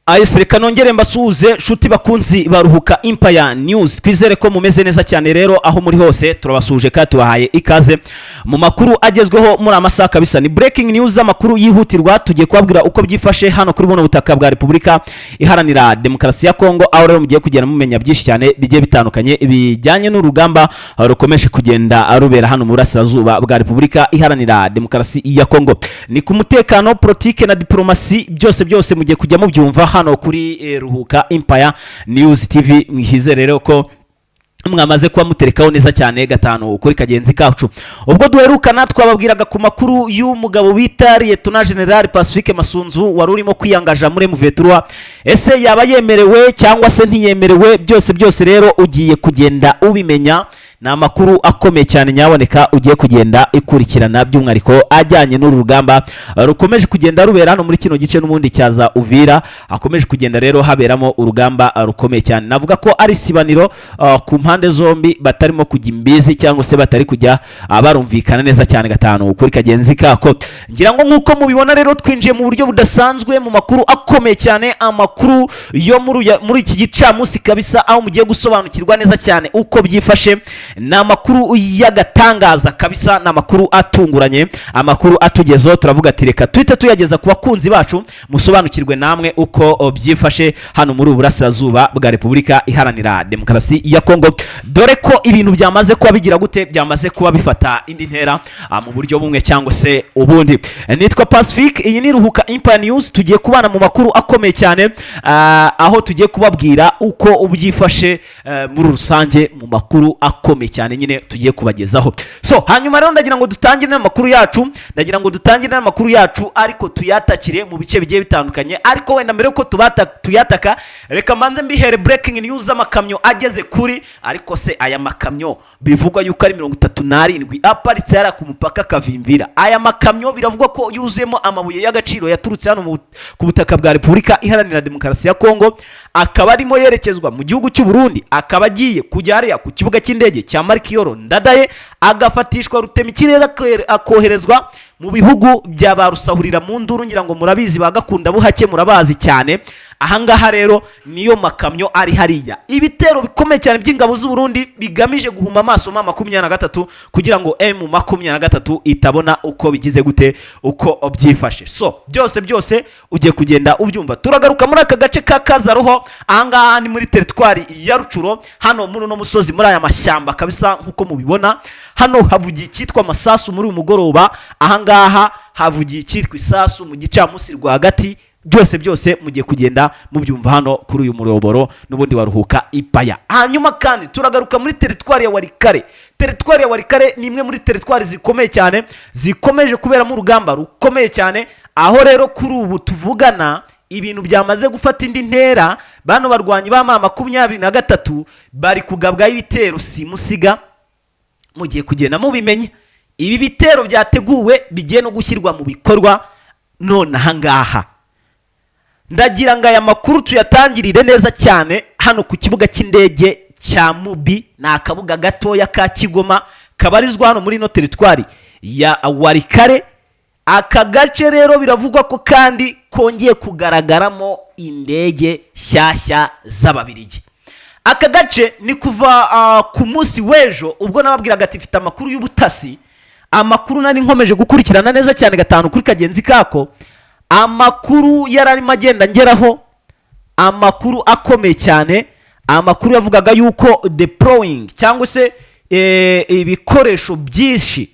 Ayise, reka nongere mbasuhuze, nshuti bakunzi baruhuka Empire News. Twizere ko mumeze neza cyane rero aho muri hose. Turabasuhuje kandi tubahaye ikaze mu makuru agezweho muri amasaha kabisa. Ni breaking news, amakuru yihutirwa. Tugiye kubabwira uko byifashe hano kuri buno butaka bwa Repubulika Iharanira Demokarasi ya Kongo, aho rero mugiye kugenda mumenya byinshi cyane bigiye bitandukanye bijyanye n'urugamba rukomeje kugenda rubera hano mu burasirazuba bwa Repubulika Iharanira Demokarasi ya Kongo. Ni ku mutekano, politike na diplomasi, byose byose mugiye kujya mubyumva hano kuri Ruhuka Empire News TV. Mwihize rero ko mwamaze kuba muterekaho neza cyane gatanu kuri kagenzi kacu. Ubwo duherukana twababwiraga ku makuru y'umugabo bita Lieutenant General Pacifique Masunzu wari urimo kwiyangaja muri M23. Ese yaba yemerewe cyangwa se ntiyemerewe? Byose byose rero ugiye kugenda ubimenya. Ni amakuru akomeye cyane nyaboneka ugiye kugenda ikurikirana, by'umwihariko ajyanye n'uru rugamba rukomeje kugenda rubera hano muri kino gice n'ubundi cyaza Uvira. Hakomeje kugenda rero haberamo urugamba rukomeye cyane. Navuga ko ari isibaniro ku mpande zombi, batarimo kujya imbizi cyangwa se batari kujya barumvikana neza cyane gatanu kuri kagenzi kako. Ngira ngo nk'uko mubibona rero, twinjiye mu buryo budasanzwe mu makuru akomeye cyane, amakuru yo muri iki gicamunsi kabisa, aho mugiye gusobanukirwa neza cyane uko byifashe. Ni amakuru y'agatangaza kabisa, ni amakuru atunguranye, amakuru atugezeho. Turavuga ati reka tuhite tuyageza ku bakunzi bacu, musobanukirwe namwe uko byifashe hano muri ubu burasirazuba bwa Repubulika Iharanira Demokarasi ya Kongo, dore ko ibintu byamaze kuba bigira gute, byamaze kuba bifata indi ntera mu buryo bumwe cyangwa se ubundi. Nitwa Pacifique, iyi ni Ruhuka Empire News. Tugiye kubana mu makuru akomeye cyane, aho tugiye kubabwira uko byifashe muri rusange mu makuru akomeye cyane nyine tugiye kubagezaho. So hanyuma rero ndagira ngo dutangire n'amakuru yacu, ndagira ngo dutangire n'amakuru yacu, ariko tuyatakire mu bice bigiye bitandukanye. Ariko wenda mbere yuko tuyataka, reka mbanze mbihere breaking news z'amakamyo ageze kuri, ariko se aya makamyo bivugwa yuko ari 37 aparitse hariya ku mupaka Kavimvira. Aya makamyo biravugwa ko yuzuyemo amabuye y'agaciro yaturutse hano ku butaka bwa Repubulika Iharanira Demokarasi ya Kongo, akaba arimo yerekezwa mu gihugu cy'u Burundi, akaba agiye kujya hariya ku kibuga cy'indege cya Melchior Ndadaye, agafatishwa rutemikirere, akoherezwa mu bihugu bya ba rusahurira mu nduru. Ngira ngo murabizi, ba gakunda buhake murabazi cyane. Ahangaha rero niyo makamyo ari hariya. Ibitero bikomeye cyane by'ingabo z'u Burundi bigamije guhuma amaso M23 kugira ngo M23 itabona uko bigize gute, uko byifashe. So byose byose ugiye kugenda ubyumva. Turagaruka muri aka gace ka Kazaruho. Ahangaha ni muri teritwari ya Rutshuru, hano muri uno musozi, muri aya mashyamba kabisa. Nk'uko mubibona hano havugiye icyitwa amasasu muri uyu mugoroba. Ahangaha havugiye icyitwa isasu mu gicamunsi rwagati. Byose byose mugiye kugenda mubyumva hano kuri uyu muyoboro n'ubundi waruhuka ipaya. Hanyuma kandi turagaruka muri teritwari ya Walikale. Teritwari ya Walikale ni imwe muri teritwari zikomeye cyane, zikomeje kuberamo urugamba rukomeye cyane, aho rero kuri ubu tuvugana ibintu byamaze gufata indi ntera. Bano barwanyi ba M23 bari kugabwaho ibitero simusiga. Mugiye kugenda mubimenya. Ibi bitero byateguwe bigiye no gushyirwa mu bikorwa none ahangaha. Ndagira ngo aya makuru tuyatangirire neza cyane hano ku kibuga cy'indege cya Mubi. Ni akabuga gatoya ka Kigoma kabarizwa hano muri ino teritwari ya Walikale. Aka gace rero biravugwa ko kandi kongeye kugaragaramo indege nshyashya z'Ababirigi. Aka gace ni kuva ku munsi w'ejo, ubwo nababwiraga ati mfite amakuru y'ubutasi, amakuru nari nkomeje gukurikirana neza cyane gatanu kuri kagenzi kako. Amakuru yari arimo agenda ngeraho, amakuru akomeye cyane, amakuru yavugaga yuko deploying cyangwa se ibikoresho byinshi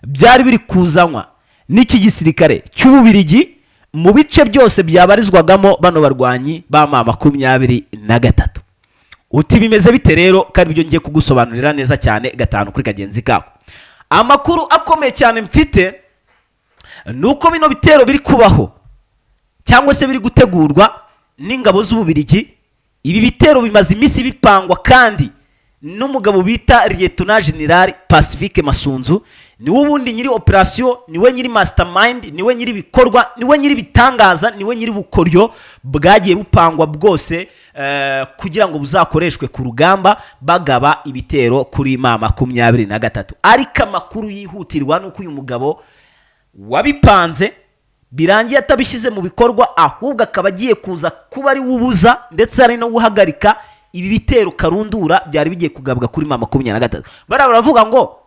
byari biri kuzanwa n'iki gisirikare cy'Ububirigi mu bice byose byabarizwagamo bano barwanyi ba M23. Uti bimeze bite rero? Kandi ibyo ngiye kugusobanurira neza cyane gatanu kuri kagenzi kako. Amakuru akomeye cyane mfite ni uko bino bitero biri kubaho cyangwa se biri gutegurwa n'ingabo z'Ububirigi. Ibi bitero bimaze iminsi bipangwa kandi n'umugabo bita Lieutenant General Pacifique Masunzu. Niwe ubundi nyiri operasiyo, niwe nyiri mastermind, niwe nyiri ibikorwa, niwe nyiri ibitangaza, niwe nyiri bukoryo bwagiye bupangwa bwose kugira ngo buzakoreshwe ku rugamba bagaba ibitero kuri M23. Ariko amakuru yihutirwa ni uko uyu mugabo wabipanze Birangiye atabishyize mu bikorwa, ahubwo akaba agiye kuza kuba ari we ubuza ndetse ari no guhagarika ibi bitero karundura byari bigiye kugabwa kuri M23. Bariya baravuga ngo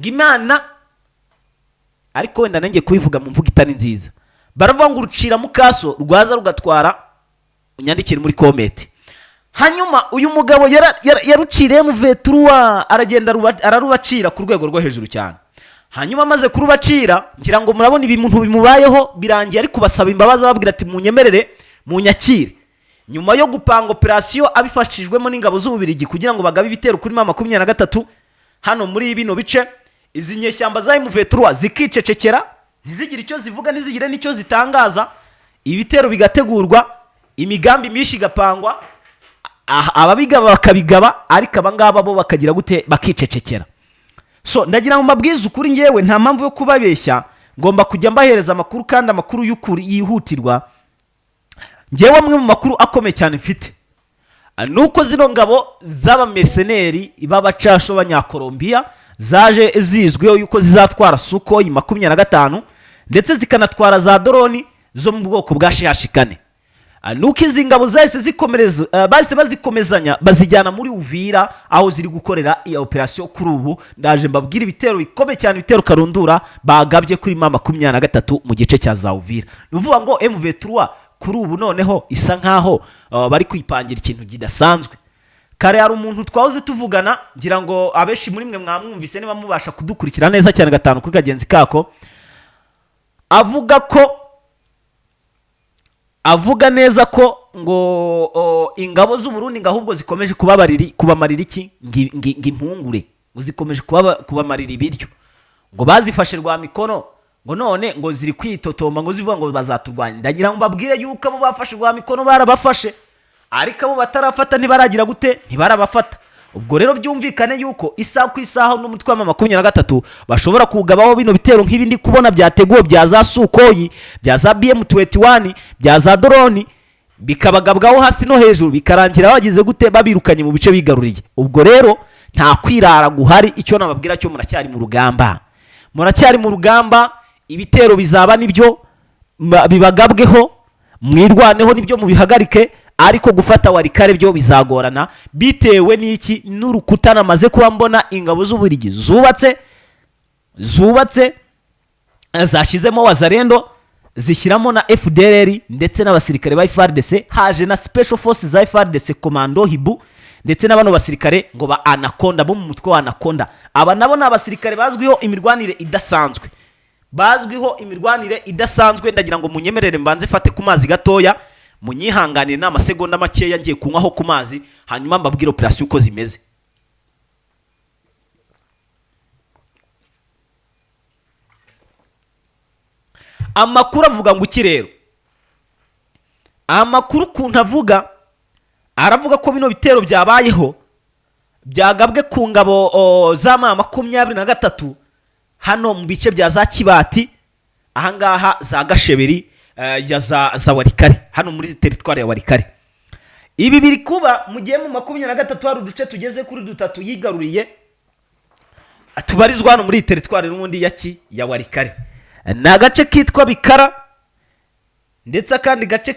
Imana, ariko wenda nanjye kubivuga mu mvugo itari nziza, baravuga ngo urucira mukaso rwaza rugatwara. Unyandikire muri comment. Hanyuma uyu mugabo yaruciriye M23, aragenda ararubacira ku rwego rwo hejuru cyane. Hanyuma amaze kurubacira, ngira ngo murabona ibintu bimubayeho, birangiye ari kubasaba imbabazi, ababwira ati: "Munyemerere munyakire." Nyuma yo gupanga operasiyo abifashijwemo n'ingabo z'Ububirigi kugira ngo bagabe ibitero kuri M23 hano muri bino bice, izi nyeshyamba za M23 zikicecekera, ntizigire icyo zivuga, ntizigire n'icyo zitangaza, ibitero bigategurwa, imigambi myinshi igapangwa, ababigaba bakabigaba, ariko abangaba bo bakagira gute? Bakicecekera. So ndagira ngo mbabwize ukuri, ngewe nta mpamvu yo kubabeshya, ngomba kujya mbahereza amakuru kandi amakuru y'ukuri yihutirwa. Ngewe amwe mu makuru akomeye cyane mfite nuko zino ngabo z'abamercenaires b'abacasho b'Abanyakolombiya zaje zizwiho yuko zizatwara Sukhoi 25 ndetse zikanatwara za drone zo mu bwoko bwa CH 4, nuko izi ngabo zahise zikomereza, bahise bazikomezanya bazijyana muri Uvira aho ziri gukorera iya operasiyo. Kuri ubu ndaje mbabwire ibitero bikomeye cyane, ibitero karundura bagabye kuri M23 mu gice cya za Uvira. Ni ukuvuga ngo M23 kuri ubu noneho isa nkaho bari kwipangira ikintu kidasanzwe. Kare hari umuntu twahoze tuvugana, ngira ngo abenshi muri mwe mwamwumvise niba mubasha kudukurikira neza cyane gatanu kuri kagenzi kako, avuga ko, avuga neza ko ngo ingabo z'u Burundi ngo ahubwo zikomeje kubamarira iki, ngo impungure, ngo zikomeje kubamarira ibiryo, ngo bazifashe rwa mikono, ngo none ngo ziri kwitotomba, ngo zivuga ngo bazaturwanya. Ndagira ngo mbabwire yuko abo bafashe rwa mikono barabafashe, ariko abo batarafata ntibaragira gute? Ntibarabafata. Ubwo rero byumvikane yuko isaha ku isaha n'umutwe wa 23 bashobora kuwugabaho bino bitero nk'ibi ndi kubona byateguwe, bya za Sukhoi, bya za BM 21, bya za drone, bikabagabwaho hasi no hejuru, bikarangira bagize gute? Babirukanye mu bice bigaruriye. Ubwo rero nta kwirara guhari. Icyo nababwira cyo, muracyari mu rugamba, muracyari mu rugamba. Ibitero bizaba nibyo bibagabweho, mwirwaneho nibyo mubihagarike, ariko gufata Walikale byo bizagorana. Bitewe n'iki? N'urukuta namaze kuba mbona ingabo z'Uburigi zubatse, zashyizemo Wazalendo, zishyiramo na FDLR ndetse n'abasirikare ba FARDC, haje na special forces za FARDC, commando Hiboux, ndetse na bano basirikare ngo ba Anaconda bo mu mutwe wa Anaconda. Aba nabo ni abasirikare bazwiho imirwanire idasanzwe, bazwiho imirwanire idasanzwe. Ndagira ngo munyemerere mbanze fate ku mazi gatoya, munyihanganire, ni amasegonda makeya, ngiye kunywaho ku mazi, hanyuma mbabwire operasiyo uko zimeze. Amakuru avuga ngo iki rero? Amakuru ukuntu avuga, aravuga ko bino bitero byabayeho byagabwe ku ngabo za M23 hano mu bice bya za Kibati, ahangaha za Gasheberi, ya za Walikale, hano muri teritwari ya Walikale. Ibi biri kuba mu gihe mu 23 hari uduce tugeze kuri dutatu yigaruriye tubarizwa hano muri iyi teritwari n'ubundi ya Walikale. Ni agace kitwa Bikara ndetse akandi gace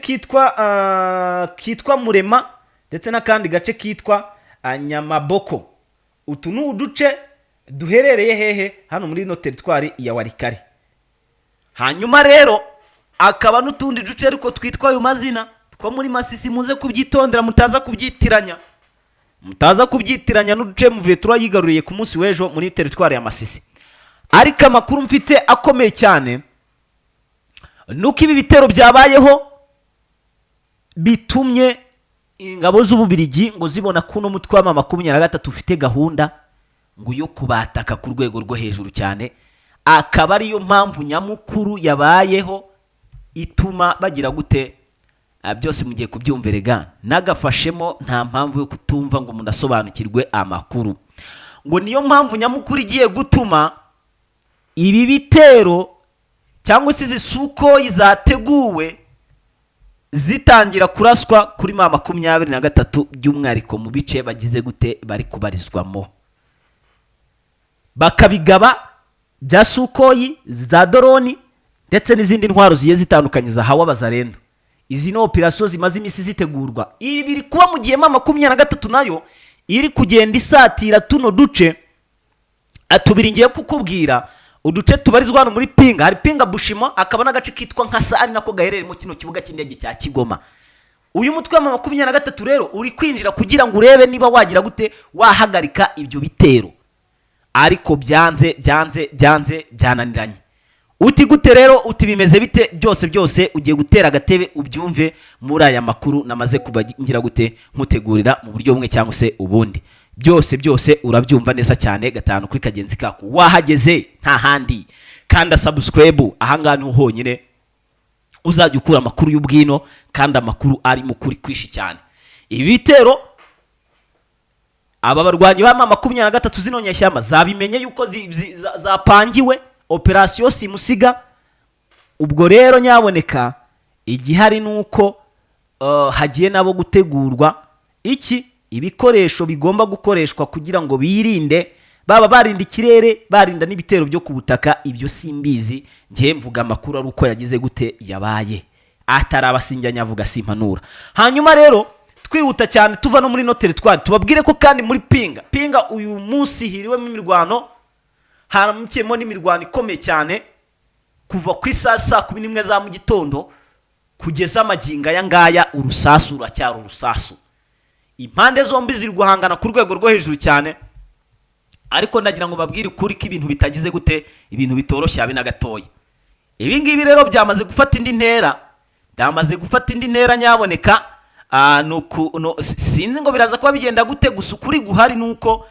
kitwa Murema ndetse n'akandi gace kitwa Nyamaboko. Utu ni uduce duherereye hehe? Hano muri ino teritwari ya Walikale. Hanyuma rero akaba n'utundi duce ariko twitwa ayo mazina two muri Masisi. Muze kubyitondera, mutaza kubyitiranya n'uduce M23 yigaruriye ku munsi w'ejo muri teritwari ya Masisi. Ariko amakuru mfite akomeye cyane nuko ibi bitero byabayeho bitumye ingabo z'Ububirigi ngo zibona ko uno mutwe wa 23 ufite gahunda ngo yo kubataka ku rwego rwo hejuru cyane, akaba ariyo mpamvu nyamukuru yabayeho ituma bagira gute? Byose mugiye kubyumva nagafashemo, nta mpamvu yo kutumva ngo umuntu asobanukirwe amakuru. Ngo niyo mpamvu nyamukuru igiye gutuma ibi bitero cyangwa se izi Sukhoi zateguwe zitangira kuraswa kuri M23, by'umwihariko mu bice bagize gute? Bari kubarizwamo, bakabigaba bya Sukhoi, za drone ndetse n'ibindi bikoresho bikomeye cyane. ndetse n'izindi ntwaro zigiye zitandukanye zahawe Abazarendo. Izi ni operasiyo zimaze iminsi zitegurwa. Ibi biri kuba mu gihe M23 nayo iri kugenda isatira tuno duce tubiri ngiye kukubwira, uduce tubarizwa hano muri Pinga. Hari Pinga Bushimo, akaba n'agace kitwa Nkasa, ari nako gaherereye mu kino kibuga cy'indege cya Kigoma. Uyu mutwe wa 23 rero uri kwinjira kugira ngo urebe niba wagira gute, wahagarika ibyo bitero, ariko byanze, byanze, byanze, byananiranye. Uti gute rero? Uti bimeze bite? Byose byose ugiye gutera agatebe ubyumve muri aya makuru namaze kubagira gute, nkutegurira mu buryo bumwe cyangwa se ubundi. Byose byose urabyumva neza cyane, gatanu kuri kagenzi kako. Wahageze, nta handi. Kanda subscribe, ahangaha niho honyine uzajya ukura amakuru y'ubwino, kandi amakuru arimo ukuri kwinshi cyane. Ibi bitero, aba barwanyi ba M23, zino nyeshyamba zabimenye yuko zapangiwe operasiyo simusiga. Ubwo rero nyaboneka, igihari ni uko hagiye nabo gutegurwa iki, ibikoresho bigomba gukoreshwa kugira ngo birinde, baba barinda ikirere, barinda n'ibitero byo ku butaka. Ibyo simbizi, ngiye mvuga amakuru ari uko yagize gute, yabaye. Atari abasinjya avuga, simpanura. Hanyuma rero twihuta cyane, tuva no muri no teritwari, tubabwire ko kandi muri Pinga, Pinga uyu munsi hiriwemo imirwano, haramukiyemo n'imirwano ikomeye cyane kuva ku isaha 11:00 za mu gitondo kugeza amagingo aya ngaya. Urusasu ruracyari urusasu, impande zombi ziri guhangana ku rwego rwo hejuru cyane. Ariko ndagira ngo babwire ukuri ko ibintu bitagize gute, ibintu bitoroshye habe na gatoya. Ibi ngibi rero byamaze gufata indi ntera, byamaze gufata indi ntera nyaboneka. Sinzi ngo biraza kuba bigenda gute, gusa ukuri guhari ni uko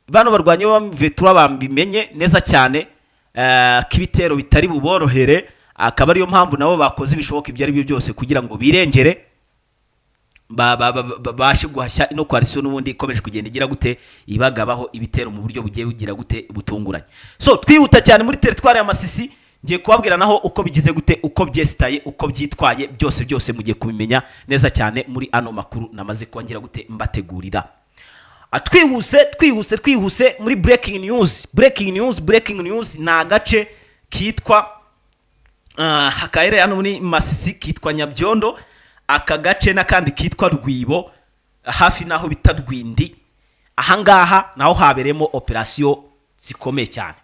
bano barwanyi b'Abavetura babimenye neza cyane ko ibitero bitari buborohere, akaba ariyo mpamvu nabo bakoze ibishoboka ibyo ari byo byose kugira ngo birengere, babashe guhashya ino coalition n'ubundi ikomeje kugenda igira gute, ibagabaho ibitero mu buryo bugiye bugira gute, butunguranye. So twihuta cyane muri teritwari ya Masisi, ngiye kubabwira naho uko bigize gute, uko byesitaye, uko byitwaye, byose byose mugiye kubimenya neza cyane muri ano makuru namaze kongera gute mbategurira. Twihuse, twihuse, twihuse muri breaking news, breaking news, breaking news. Ni agace kitwa hakahereye hano muri Masisi kitwa Nyabyondo, aka gace n'akandi kitwa Rwibo, hafi n'aho bita Rwindi. Ahangaha naho habereyemo operasiyo zikomeye cyane,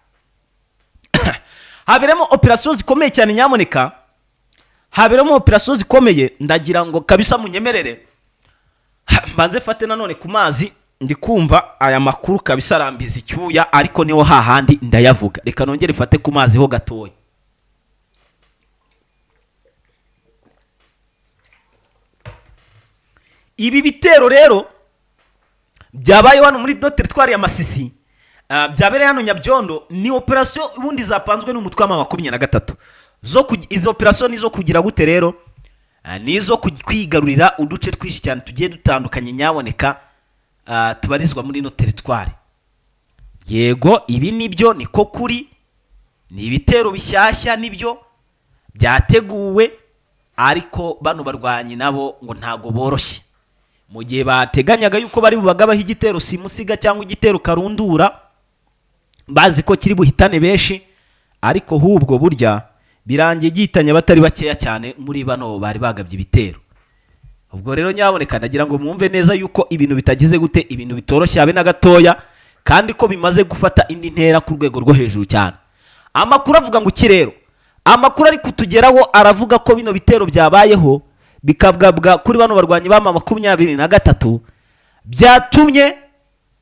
habereyemo operasiyo zikomeye cyane nyamuneka, habereyemo operasiyo zikomeye. Ndagira ngo kabisa munyemerere mbanze fate nanone ku mazi. Ndi kumva aya makuru kabisa arambiza icyuya, ariko niho hahandi ndayavuga. Reka nongere fate ku mazi ho gatoya. Ibi bitero rero byabaye hano muri do teritwari ya Masisi, byabereye hano Nyabyondo, ni operasiyo ubundi zapanzwe n'umutwe wa 23. Izo operasiyo ni izo kugira gute rero? Ni izo kwigarurira uduce twinshi cyane tugiye dutandukanye nyaboneka, tubarizwa muri ino teritwari. Yego, ibi nibyo, niko kuri, ni ibitero bishyashya, nibyo byateguwe, ariko bano barwanyi nabo ngo ntago boroshye. Mu gihe bateganyaga yuko bari bubagabaho igitero simusiga cyangwa igitero karundura, bazi ko kiri buhitane benshi, ariko hubwo burya birangiye gihitanye abatari bakeya cyane muri bano bari bagabye ibitero. Ubwo rero nyaboneka, ndagira ngo mwumve neza yuko ibintu bitagize gute, ibintu bitoroshye habe na gatoya, kandi ko bimaze gufata indi ntera ku rwego rwo hejuru cyane. Amakuru avuga ngo iki rero? Amakuru ari kutugeraho aravuga ko bino bitero byabayeho bikabwabwa kuri bano barwanyi ba 23, byatumye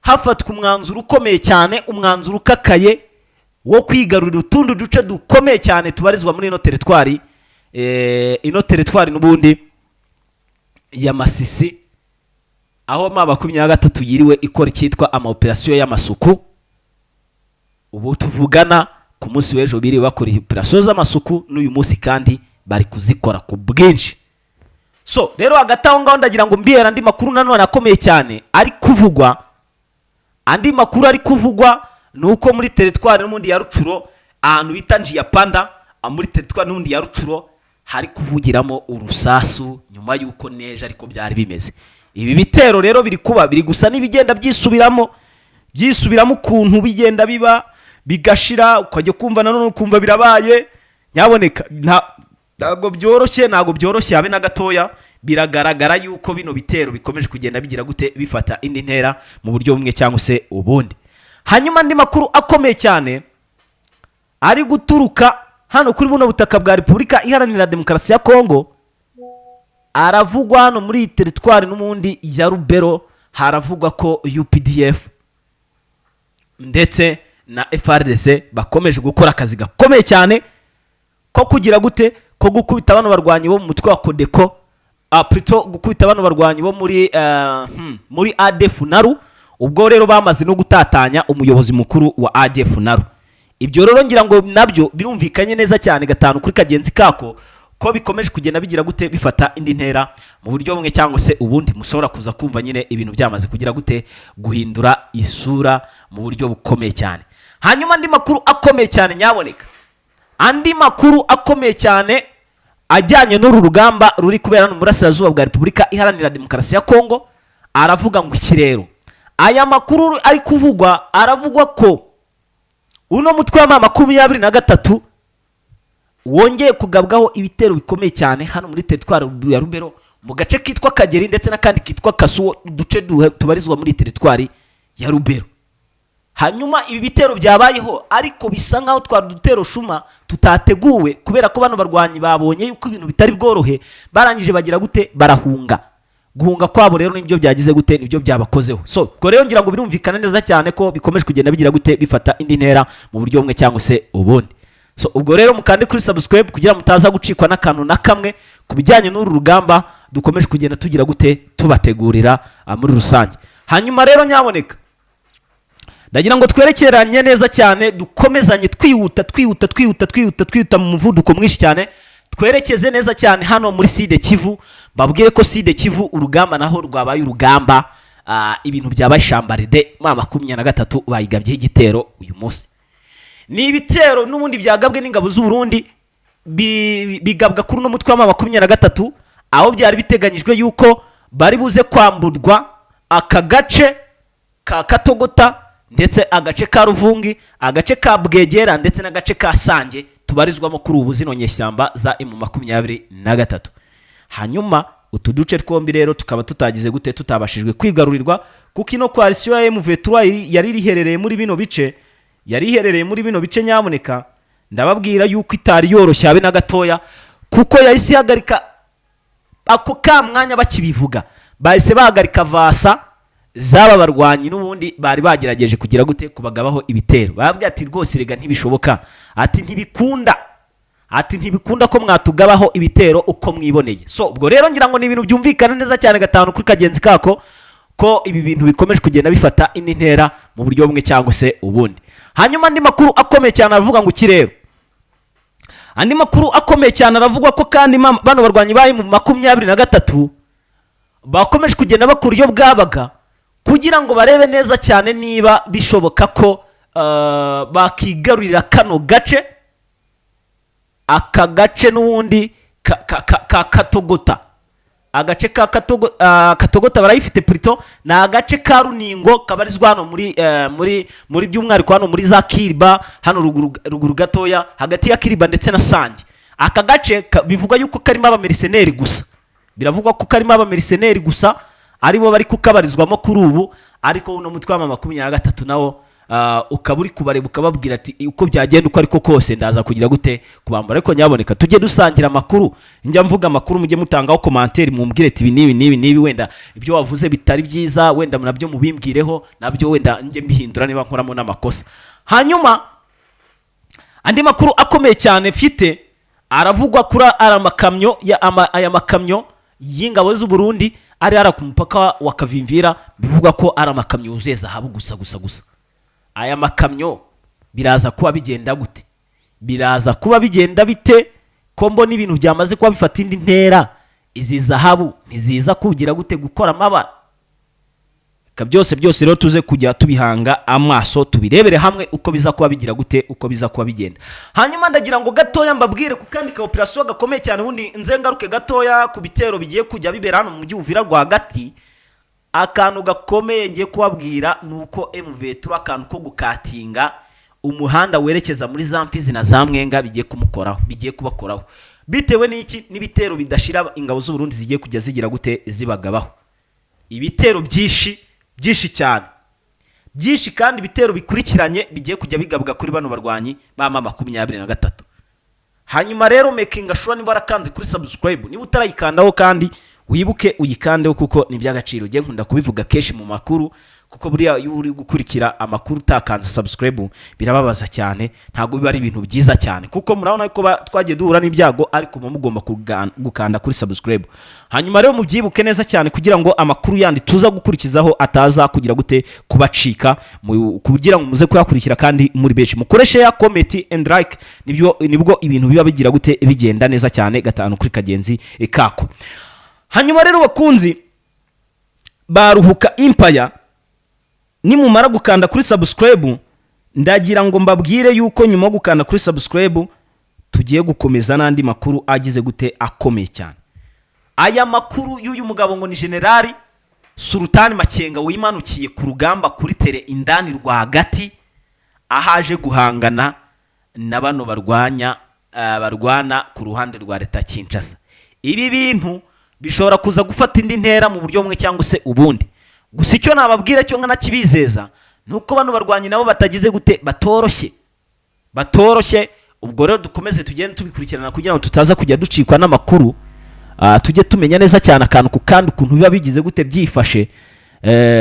hafatwa umwanzuro ukomeye cyane, umwanzuro ukakaye wo kwigarurira utundi duce dukomeye cyane tubarizwa muri ino teritwari, ino teritwari n'ubundi ya Masisi, aho M23 yiriwe ikora icyitwa amaoperasiyo y'amasuku. Ubu tuvugana, ku munsi w'ejo biriwe bakora operasiyo z'amasuku, n'uyu munsi kandi bari kuzikora ku bwinshi. So rero hagati aho ngaho ndagira ngo mbihera andi makuru nanone akomeye cyane ari kuvugwa. Andi makuru ari kuvugwa ni uko muri teritwari n'ubundi ya Rucuro, ahantu bita Njiyapanda, muri teritwari n'ubundi ya Rucuro, hari kuvugiramo urusasu nyuma y'uko neje ariko byari bimeze. Ibi bitero rero biri kuba, biri gusa n'ibigenda byisubiramo, byisubiramo ukuntu bigenda biba bigashira, ukajya kumva nanone ukumva birabaye. Nyaboneka, ntabwo byoroshye, ntabwo byoroshye habe na gatoya. Biragaragara yuko bino bitero bikomeje kugenda bigira gute, bifata indi ntera mu buryo bumwe cyangwa se ubundi. Hanyuma andi makuru akomeye cyane ari guturuka hano kuri buno butaka bwa Repubulika Iharanira Demokarasi ya Kongo aravugwa hano muri iyi teritwari n'ubundi ya Rubero. Haravugwa ko UPDF ndetse na FARDC bakomeje gukora akazi gakomeye cyane ko kugira gute, ko gukubita bano barwanyi bo mu mutwe wa Codeco, plutôt gukubita bano barwanyi bo muri ADF NALU. Ubwo rero bamaze no gutatanya umuyobozi mukuru wa ADF NALU. Ibyo rero ngira ngo nabyo birumvikanye neza cyane gatanu kuri kagenzi kako, ko bikomeje kugenda bigira gute, bifata indi ntera mu buryo bumwe cyangwa se ubundi. Mushobora kuza kumva nyine ibintu byamaze kugira gute, guhindura isura mu buryo bukomeye cyane. Hanyuma andi makuru akomeye cyane, nyaboneka, andi makuru akomeye cyane ajyanye n'uru rugamba ruri kubera hano mu burasirazuba bwa Repubulika Iharanira Demokarasi ya Kongo aravuga ngo iki rero? Aya makuru ari kuvugwa, aravugwa ko uno mutwe wa M23 wongeye kugabwaho ibitero bikomeye cyane hano muri teritwari ya Rubero, mu gace kitwa Kageri ndetse n'akandi kitwa Kasuwo, uduce tubarizwa muri teritwari ya Rubero. Hanyuma ibi bitero byabayeho, ariko bisa nkaho twari udutero shuma tutateguwe, kubera ko bano barwanyi babonye yuko ibintu bitari bworohe, barangije bagira gute, barahunga. Guhunga kwabo rero nibyo byagize gute, nibyo byabakozeho. So ubwo rero ngira ngo birumvikana neza cyane ko bikomeje kugenda bigira gute, bifata indi ntera mu buryo bumwe cyangwa se ubundi. So ubwo rero mukande kuri subscribe kugira ngo mutaza gucikwa n'akantu na kamwe ku bijyanye n'uru rugamba dukomeje kugenda tugira gute, tubategurira muri rusange. Hanyuma rero nyaboneka, ndagira ngo twerekeranye neza cyane, dukomezanye twihuta, twihuta, twihuta, twihuta, twihuta mu muvuduko mwinshi cyane, twerekeze neza cyane hano muri Sud Kivu. Babwire ko Sud Kivu urugamba naho rwabaye urugamba, ibintu byabaye shambaride. M23 bayigabyeho igitero uyu munsi. Ni ibitero n'ubundi byagabwe n'ingabo z'u Burundi, bigabwa kuri uno mutwe wa M23, aho byari biteganyijwe yuko bari buze kwamburwa aka gace ka Katogota, ndetse agace ka Ruvungi, agace ka Bwegera, ndetse n'agace ka Sange tubarizwamo kuri ubu zino nyeshyamba za M23. Hanyuma utu duce twombi rero tukaba tutagize gute, tutabashijwe kwigarurirwa, kuko ino coalition ya M23 yari riherereye muri bino bice, yari iherereye muri bino bice. Nyamuneka, ndababwira yuko itari yoroshye habe na gatoya, kuko yahise ihagarika ako ka mwanya bakibivuga, bahise bahagarika vasa z'aba barwanyi n'ubundi bari bagerageje kugira gute, kubagabaho ibitero. Bababwira ati: "Rwose rega ntibishoboka," ati: "Ntibikunda," ati: "Ntibikunda ko mwatugabaho ibitero uko mwiboneye." So ubwo rero ngira ngo ni ibintu byumvikana neza cyane gatanu kuri kagenzi kako, ko ibi bintu bikomeje kugenda bifata indi ntera mu buryo bumwe cyangwa se ubundi. Hanyuma andi makuru akomeye cyane aravuga ngo iki rero? Andi makuru akomeye cyane aravugwa ko kandi bano barwanyi bari mu 23 bakomeje kugenda bakora iyo bwabaga kugira ngo barebe neza cyane niba bishoboka ko bakigarurira kano gace, aka gace n'ubundi ka Katogota, agace ka Katogota barayifite, plutôt ni agace ka Runingo kabarizwa hano muri by'umwihariko hano muri za Kiriba, hano ruguru, ruguru gatoya, hagati ya Kiriba ndetse na Sange. Aka gace bivugwa yuko karimo abamercenary gusa, biravugwa ko karimo abamercenary gusa, aribo bari kukabarizwamo kuri ubu. Ariko uno mutwe wa 23 nawo ukaba uri kubareba, ukababwira ati: "Uko byagenda uko ariko kose, ndaza kugira gute, kubambara." Ariko nyaboneka, tujye dusangira amakuru. Njya mvuga amakuru, mujye mutangaho commentaire, mumbwire ati: "Ibi n'ibi n'ibi n'ibi, wenda ibyo wavuze bitari byiza, wenda nabyo mubimbwireho, nabyo wenda njye mbihindura niba nkoramo n'amakosa." Hanyuma andi makuru akomeye cyane mfite aravugwa kuri aya makamyo aya makamyo y'ingabo z'u Burundi ari ku mupaka wa Kavimvira. Bivugwa ko ari amakamyo yuzuye zahabu gusa gusa gusa. Aya makamyo biraza kuba bigenda gute, biraza kuba bigenda bite, ko mbona ibintu byamaze kuba bifata indi ntera? Izi zahabu ntiziza kugira gute, gukora amabara? Reka byose byose rero tuze kujya tubihanga amaso, tubirebere hamwe uko biza kuba bigira gute, uko biza kuba bigenda. Hanyuma ndagira ngo gatoya mbabwire ku kandi ka operasiyo gakomeye cyane, ubundi nze ngaruke gatoya ku bitero bigiye kujya bibera hano mu mujyi Uvira rwagati. Akantu gakomeye ngiye kubabwira ni uko M23, akantu ko gukatinga Umuhanda werekeza muri za Mfizi na za Mwenga bigiye kumukoraho, bigiye kubakoraho, bitewe n'iki? N'ibitero bidashira ingabo z'u Burundi zigiye kujya zigira gute? Zibagabaho ibitero byinshi, byinshi cyane, byinshi, kandi ibitero bikurikiranye bigiye kujya bigabwa kuri bano barwanyi ba M23. Hanyuma rero, making sure niba warakanze kuri subscribe, niba utarayikandaho kandi wibuke uyikandeho, kuko ni iby'agaciro. Njye nkunda kubivuga kenshi mu makuru, kuko buriya iyo uri gukurikira amakuru utakanze subscribe birababaza cyane, ntabwo biba ari ibintu byiza cyane, kuko murabona ko twagiye duhura n'ibyago, ariko muba mugomba gukanda kuri subscribe. Hanyuma rero mubyibuke neza cyane kugira ngo amakuru yandi tuza gukurikizaho ataza kugira gute? Kubacika, kugira ngo muze kuyakurikira kandi muri benshi. Mukoreshe ya comment and like, nibyo nibwo ibintu biba bigira gute? Bigenda neza cyane, gatanu kuri kagenzi kako. Hanyuma rero, bakunzi baruhuka Empire, nimumara gukanda kuri subscribe, ndagira ngo mbabwire yuko nyuma yo gukanda kuri subscribe tugiye gukomeza n'andi makuru agize gute? Akomeye cyane. Aya makuru y'uyu mugabo ngo ni Generali Sultani Makenga wimanukiye ku rugamba kuri terrain indani rwagati, aho aje guhangana na bano barwanya barwana ku ruhande rwa leta ya Kinshasa. Ibi bintu bishobora kuza gufata indi ntera mu buryo bumwe cyangwa se ubundi. Gusa icyo nababwira cyo nkanakibizeza ni uko bano barwanyi nabo batagize gute? Batoroshye, batoroshye. Ubwo rero dukomeze tugende tubikurikirana kugira ngo tutaza kujya ducikwa n'amakuru, tujye tumenya neza cyane akantu ku kandi ukuntu biba bigize gute? Byifashe,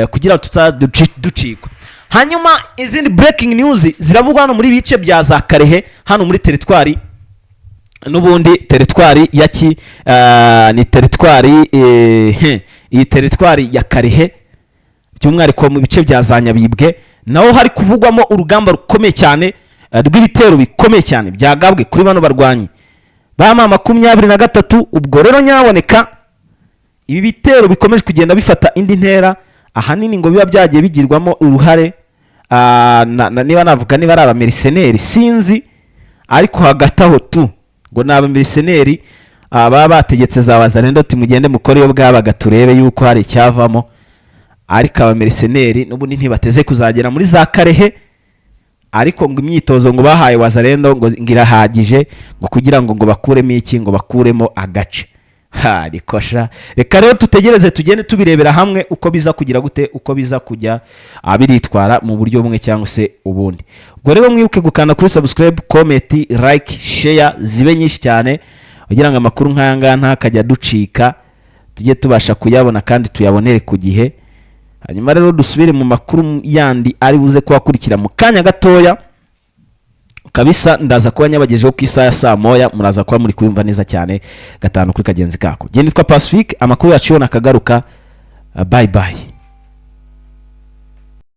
kugira ngo tutaza ducikwa. Hanyuma izindi breaking news ziravugwa hano muri bice bya za Kalehe, hano muri teritwari, n'ubundi teritwari ya ki ni teritwari iyi teritwari ya Kalehe, by'umwihariko mu bice bya za Nyabibwe, naho hari kuvugwamo urugamba rukomeye cyane, rw'ibitero bikomeye cyane byagabwe kuri bano barwanyi ba M23. Ubwo rero nyaboneka, ibi bitero bikomeje kugenda bifata indi ntera, ahanini ngo biba byagiye bigirwamo uruhare niba navuga niba ari abamercenaires, sinzi, ariko hagati aho tu ngo ni abamercenaires baba bategetse za Wazalendo ati: "Mugende mukore iyo bwabaga, turebe yuko hari icyavamo." Ariko abamercenaires n'ubundi ntibateze kuzagera muri za Kalehe, ariko ngo imyitozo ngo bahaye Wazalendo ngo irahagije, ngo kugira ngo bakuremo iki? Ngo bakuremo agace. Ha, ariko sha, reka rero tutegereze, tugende tubirebera hamwe uko biza kugira gute, uko biza kujya biritwara mu buryo bumwe cyangwa se ubundi. Ubwo rero mwibuke gukanda kuri subscribe, comment, like, share zibe nyinshi cyane, kugira ngo amakuru nk'aya ngaya ntakajya ducika, tujye tubasha kuyabona kandi tuyabonere ku gihe. Hanyuma rero dusubire mu makuru yandi ari buze kubakurikira mu kanya gatoya kabisa. Ndaza kuba nyabagejeho ku isaha ya saa 1, muraza kuba muri kuyumva neza cyane, gatanu kuri kagenzi kako. Genda, nitwa Pacifique, amakuru yacu yona akagaruka. Bye bye.